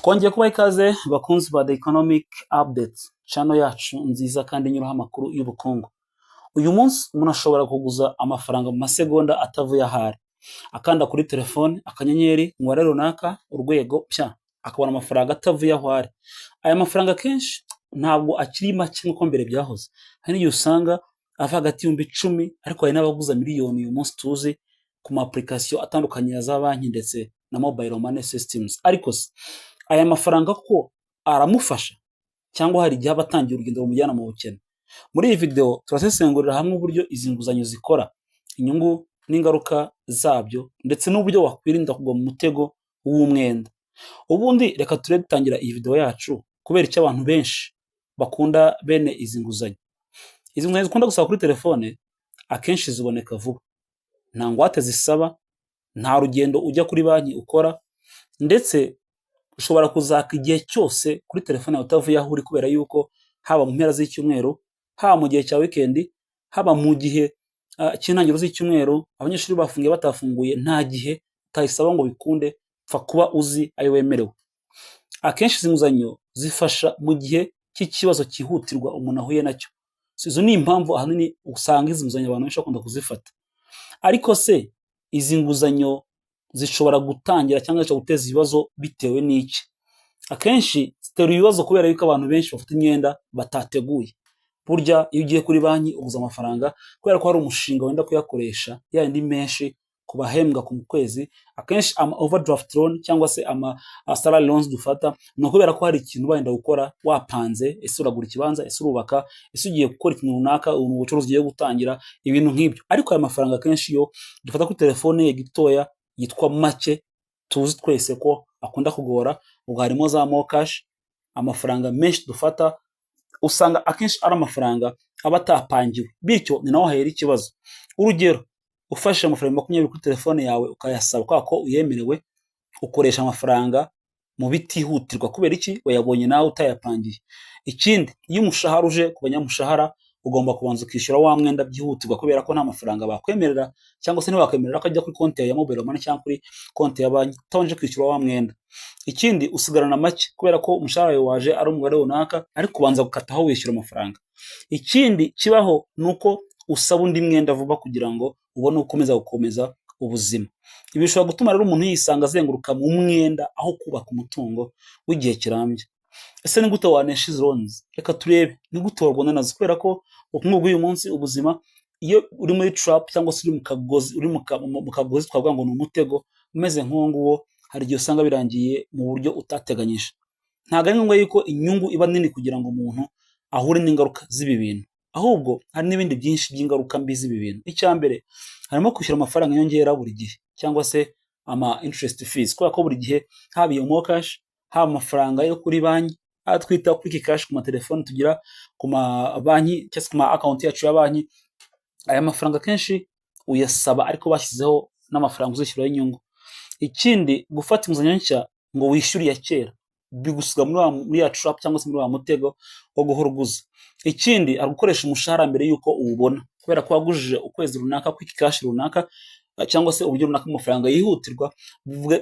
Twongeye kubaha ikaze, bakunzi ba The Economic Updates, channel yacu nziza kandi inyuraho amakuru y'ubukungu. Uyu munsi umuntu ashobora kuguza amafaranga mu masegonda atavuye aho ari, akanda kuri telefone akanyenyeri, umubare runaka, urwego, pya, akabona amafaranga atavuye aho ari. Aya mafaranga akenshi ntabwo akiri make nk'uko mbere byahoze. Hari n'igihe usanga ava hagati y'ibihumbi 10, ariko hari n'abaguza miliyoni uyu munsi tuzi ku ma application atandukanye ya za banki ndetse na mobile money systems. Ariko se aya mafaranga ko aramufasha, cyangwa hari igihe aba atangiye urugendo rumujyana mu bukene? Muri iyi video turasesengurira hamwe uburyo izi nguzanyo zikora, inyungu n'ingaruka zabyo, ndetse n'uburyo wakwirinda kugwa mu mutego w'umwenda. Ubundi reka turebe, dutangira iyi video yacu, kubera icyo abantu benshi bakunda bene izi nguzanyo. Izi nguzanyo zikunda gusaba kuri telefone akenshi ziboneka vuba, nta ngwate zisaba, nta rugendo ujya kuri banki ukora, ndetse ushobora kuzaka igihe cyose kuri telefone yawe utavuye aho uri, kubera yuko haba mu mpera z'icyumweru, haba mu gihe cya weekend, haba mu gihe cy'intangiriro z'icyumweru, abanyeshuri bafunguye batafunguye, nta gihe utayisaba ngo bikunde, pfa kuba uzi ayo wemerewe. Akenshi izi nguzanyo zifasha mu gihe cy'ikibazo cyihutirwa umuntu ahuye nacyo. Izo ni impamvu ahanini usanga izi nguzanyo abantu benshi bakunda kuzifata. Ariko se izi nguzanyo zishobora gutangira cyangwa zishobora guteza ibibazo bitewe n'iki? Akenshi zitera ibibazo kubera yuko abantu benshi bafata imyenda batateguye. Burya iyo ugiye kuri banki uguza amafaranga kubera ko hari umushinga wenda kuyakoresha, yandi menshi ku bahembwa ku kwezi, akenshi ama overdraft loan cyangwa se ama salary loans dufata ni ukubera ko hari ikintu wenda gukora wapanze: ese uragura ikibanza, ese urubaka, ese ugiye gukora ikintu runaka, ubu ubucuruzi ugiye gutangira, ibintu nk'ibyo. Ariko aya mafaranga akenshi iyo dufata kuri telefone gitoya yitwa make, tuzi twese ko akunda kugora, ubwo harimo za MoKash. Amafaranga menshi dufata usanga akenshi ari amafaranga aba atapangiwe, bityo ni naho hahera ikibazo. Urugero, ufashe amafaranga 20 kuri telefone yawe ukayasaba kubera ko uyemerewe, ukoresha amafaranga mu bitihutirwa. Kubera iki? Wayabonye nawe utayapangiye. Ikindi, iyo umushahara uje ku banyamushahara, ugomba kubanza ukishyura wa mwenda byihutirwa, kubera ko nta mafaranga bakwemerera cyangwa se ntibakwemerera ko ajya kuri konti ya mobile money cyangwa kuri konti ya banki utabanje kwishyura wa mwenda. Ikindi, usigarana make kubera ko umushahara wawe waje ari umubare runaka, ariko ubanza gukataho wishyura amafaranga. Ikindi kibaho ni uko usaba undi mwenda vuba kugira ngo ubone uko ukomeza gukomeza ubuzima. Ibi bishobora gutuma rero umuntu yisanga azenguruka mu mwenda aho kubaka umutungo w'igihe kirambye. Ese ni gute wanesha izi loans? Reka turebe ni gute warwana nazo, kubera ko ubukungu bw'uyu munsi, ubuzima, iyo uri muri trap cyangwa se uri mu kagozi, uri mu kagozi twavuga ngo ni umutego umeze nk'uwo nguwo, hari igihe usanga birangiye mu buryo utateganyije. Ntabwo ari ngombwa yuko inyungu iba nini kugira ngo umuntu ahure n'ingaruka z'ibi bintu, ahubwo hari n'ibindi byinshi by'ingaruka mbi z'ibi bintu. Icya mbere harimo kwishyura amafaranga yongera buri gihe cyangwa se ama interest fees, kubera ko buri gihe haba iyo MoKash, haba amafaranga yo kuri banki ayo twita quick cash ku matelefoni tugira ku mabanki cyangwa se ku ma account yacu ya banki, aya mafaranga akenshi uyasaba ariko bashyizeho n'amafaranga uzishyuraho inyungu. Ikindi, gufata inguzanyo nshya ngo wishyure iya kera bigusiga muri ya trap cyangwa se muri wa mutego wo guhora uguza. Ikindi, ari gukoresha umushahara mbere y'uko uwubona, kubera ko wagujije ukwezi runaka quick cash runaka cyangwa se uburyo runaka amafaranga yihutirwa,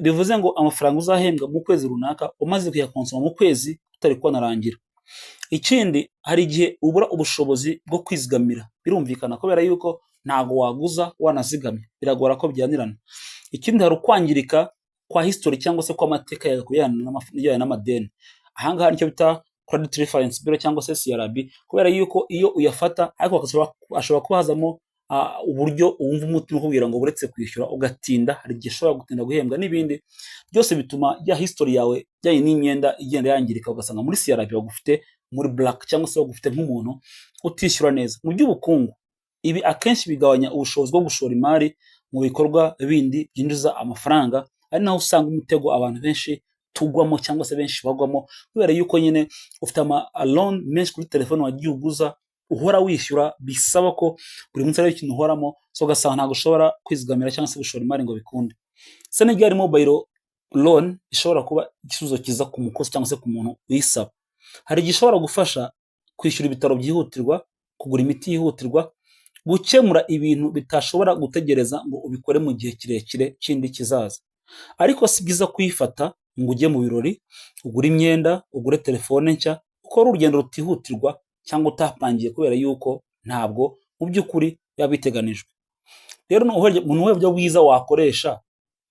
bivuze ngo amafaranga uzahembwa mu kwezi runaka umaze kuyakonsoma mu kwezi kutari kwanarangira. Ikindi, hari igihe ubura ubushobozi bwo kwizigamira. Birumvikana, kubera yuko ntago waguza wanazigamye, biragora ko byanirana. Ikindi, hari ukwangirika kwa history cyangwa se kw'amateka yawe ku bijyanye n'amadeni. Aha ngaha nicyo bita Credit Reference Bureau cyangwa se CRB, kubera yuko iyo uyafata ariko hashobora kuba hazamo uburyo wumva umutima ukubwira ngo uretse kwishyura, ugatinda, hari igihe ushobora gutinda guhembwa n'ibindi byose bituma ya history yawe ijyanye n'imyenda igenda yangirika, ugasanga muri CRB bagufite muri black cyangwa se bagufite nk'umuntu utishyura neza. Mu by'ubukungu, ibi akenshi bigabanya ubushobozi bwo gushora imari mu bikorwa bindi byinjiza amafaranga, ari naho usanga umutego abantu benshi tugwamo cyangwa se benshi bagwamo, kubera yuko nyine ufite ama loan menshi kuri telefone wagiye uguza, uhora wishyura, bisaba ko buri munsi ari ikintu uhoramo, so ugasanga ntabwo ushobora kwizigamira cyangwa se gushora imari ngo bikunde. Se ni ryari mobile loan ishobora kuba igisubizo cyiza ku mukozi cyangwa se ku muntu uyisaba? Hari igihe ishobora gufasha kwishyura ibitaro byihutirwa, kugura imiti yihutirwa, gukemura ibintu bitashobora gutegereza ngo ubikore mu gihe kirekire kindi kizaza. Ariko si byiza kuyifata ngo ujye mu birori, ugure imyenda, ugure telefone nshya, ukore urugendo rutihutirwa cyangwa utapangiye, kubera yuko ntabwo mu by'ukuri biba biteganijwe. Rero ni ubuhe buryo bwiza wakoresha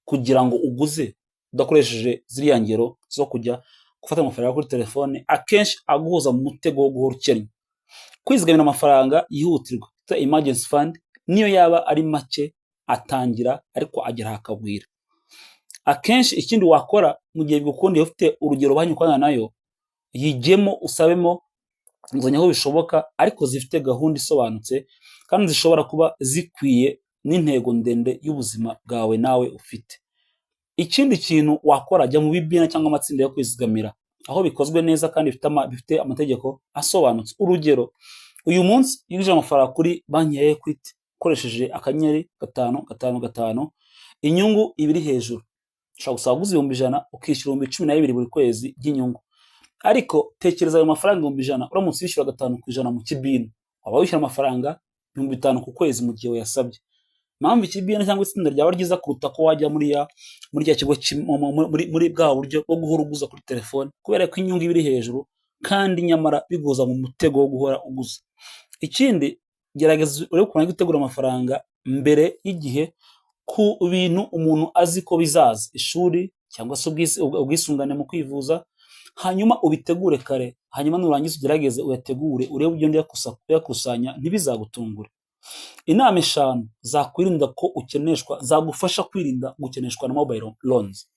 kugira ngo uguze udakoresheje ziriya ngero zo kujya gufata amafaranga kuri telefone, akenshi aguhoza mu mutego wo guhora ukennye? Kwizigamira amafaranga yihutirwa, emergency fund, niyo yaba ari make atangira, ariko agera akagwira akenshi. Ikindi wakora, mu gihe bigukundiye, ufite urugero banki ukorana nayo, yigemo, usabemo inguzanyo aho bishoboka, ariko zifite gahunda isobanutse kandi zishobora kuba zikwiye n'intego ndende y'ubuzima bwawe nawe ufite. Ikindi kintu wakora, jya mu bibina cyangwa amatsinda yo kwizigamira aho bikozwe neza kandi bifite amategeko asobanutse. Urugero, uyu munsi iyo ugurije amafaranga kuri banki ya Equity ukoresheje *555, inyungu iba iri hejuru. Ushobora gusaba guza 100,000, ukishyura 12,000 buri kwezi by'inyungu. Ariko tekereza ayo mafaranga 100,000, uramutse wishyura 5% mu kibina, waba wishyura amafaranga 5,000 ku kwezi mu gihe wayasabye. Impamvu ikibina cyangwa itsinda ryaba ryiza kuruta ko wajya muri cya kigo, muri bwa buryo bwo guhora uguza kuri telefone, kubera ko inyungu iba iri hejuru kandi nyamara biguza mu mutego wo guhora uguza. Ikindi, gerageza urebe ukuntu gutegura amafaranga mbere y'igihe ku bintu umuntu azi ko bizaza, ishuri cyangwa se ubwisungane mu kwivuza, hanyuma ubitegure kare. Hanyuma nurangiza ugerageze uyategure, urebe uburyo uyakusanya, ntibizagutungure. Inama 5 zakwirinda ko ukeneshwa, zagufasha kwirinda gukeneshwa na mobile loans.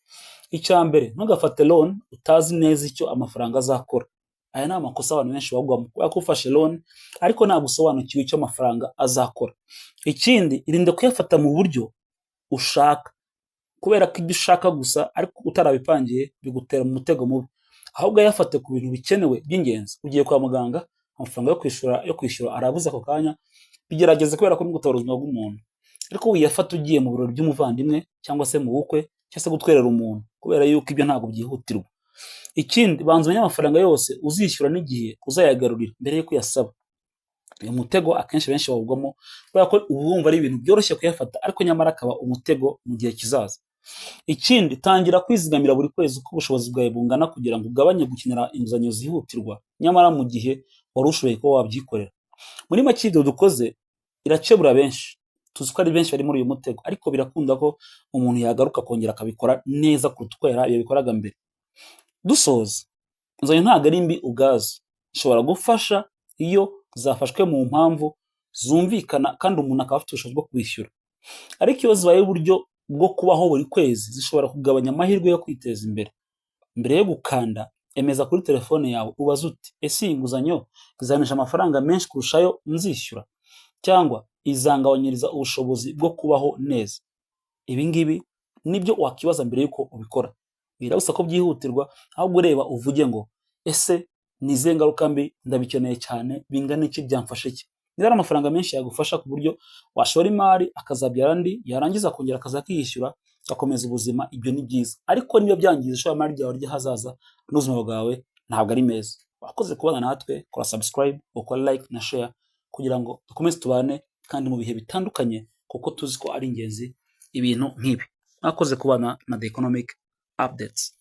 Icya mbere, ntugafate loan utazi neza icyo amafaranga azakora. Aya ni amakosa abantu benshi bagwamo, kubera ko ufashe loan ariko ntabwo usobanukiwe icyo amafaranga azakora. Ikindi, irinde kuyafata mu buryo ushaka, kubera ko ibyo ushaka gusa ariko utarabipangiye bigutera mu mutego mubi. Ahubwo yafate ku bintu bikenewe by'ingenzi. Ugiye kwa muganga, amafaranga yo kwishyura arabuze ako kanya, bigerageze, kubera ko gutabara ubuzima bw'umuntu. Ariko wiyafata ugiye mu birori by'umuvandimwe cyangwa se mu bukwe cyangwa se gutwerera umuntu, kubera yuko ibyo ntabwo byihutirwa. Ikindi, banza umenye amafaranga yose uzishyura n'igihe uzayagarurira mbere y'uko uyasaba. Uyu mutego akenshi benshi bawugwamo, kubera ko uba wumva ari ibintu byoroshye kuyafata, ariko nyamara akaba umutego mu gihe kizaza. Ikindi, tangira kwizigamira buri kwezi uko ubushobozi bwawe bungana, kugira ngo ugabanye gukenera inguzanyo zihutirwa nyamara mu gihe wari ushoboye kuba wabyikorera. Muri make, ibyo dukoze irakebura benshi. Tuzi ko ari benshi bari muri uyu mutego, ariko birakunda ko umuntu yagaruka akongera akabikora neza kuruta uko yabikoraga mbere. Dusoza, inguzanyo ntabwo ari mbi ubwazo, zishobora gufasha iyo zafashwe mu mpamvu zumvikana kandi umuntu akaba afite ubushobozi bwo kwishyura. Ariko iyo zibaye uburyo bwo kubaho buri kwezi, zishobora kugabanya amahirwe yo kwiteza imbere. Mbere yo gukanda emeza kuri telefone yawe, ubaze uti: "Ese iyi nguzanyo izanisha amafaranga menshi kurusha ayo nzishyura, cyangwa izangabanyiriza ubushobozi bwo kubaho neza?" Ibi ngibi nibyo wakibaza mbere y'uko ubikora. Biragusaba ko byihutirwa, ahubwo ureba uvuge ngo: "Ese ni izihe ngaruka mbi? Ndabikeneye cyane bingana iki? Byamfasha iki?" Niba ari amafaranga menshi yagufasha ku buryo washora imari akazabyara andi, yarangiza akongera akaza akiyishyura, agakomeza ubuzima, ibyo ni byiza. Ariko niba byangiza ishoramari ryawe ry'ahazaza n'ubuzima bwawe, ntabwo ari meza. Wakoze kubana natwe. Kora subscribe, ukora like na share, kugira ngo dukomeze tubane kandi mu bihe bitandukanye, kuko tuzi ko ari ingenzi ibintu nk'ibi. Mwakoze kubana na The Economic Updates.